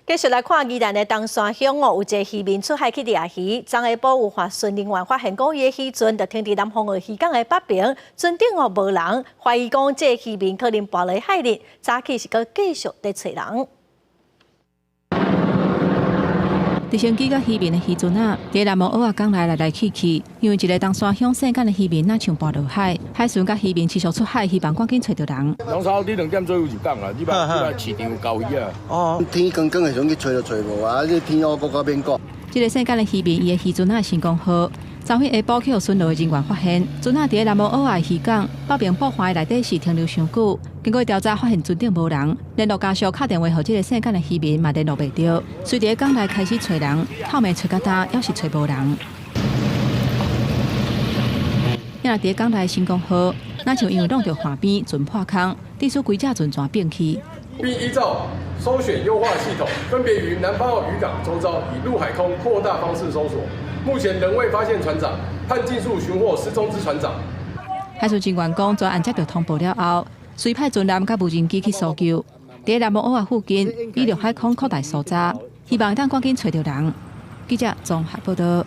繼續來看宜蘭的東山鄉哦，有一個漁民出海去掠魚，昨下晡有船人員發現講，伊的漁船就停佇南風澳漁港的北邊，船頂哦無人，懷疑講這個漁民可能跋落海裡，早起是閣繼續佇揣人。直升機佮漁民的漁船仔，佇南澳仔港內來來去去，因為一個東山鄉姓簡的漁民，若像跋落海，海巡佮漁民持續出海，希望趕緊揣著人。攏差不多2點左右入港啦，這擺這擺市場有交魚啊。哦，天光光的時陣去揣就揣無啊，這天烏閣較免講。這個姓簡的漁民，伊的漁船仔成功號，昨昏下晡去予巡邏的人員發現，船仔佇南澳仔漁港北邊布環內底是停留傷久，經過調查發現船頂無人，聯絡家屬敲電話予這個姓簡的漁民嘛聯絡袂著，隨佇港內開始揣人，透暝揣到今，猶是揣無人。若佇港內成功號，若像因為挵著岸邊船破空，致使規隻船全變去。並依照搜選優化系統，分別於南方澳漁港周遭以陸海空擴大方式搜索。目前仍未發現船長，盼盡速尋獲失蹤之船長。海巡人員講，專案接到通報了後，隨派船艦佮無人機去搜救。佇南澳仔附近，以陸海空擴大搜查，希望會當趕緊揣著人。記者綜合報道。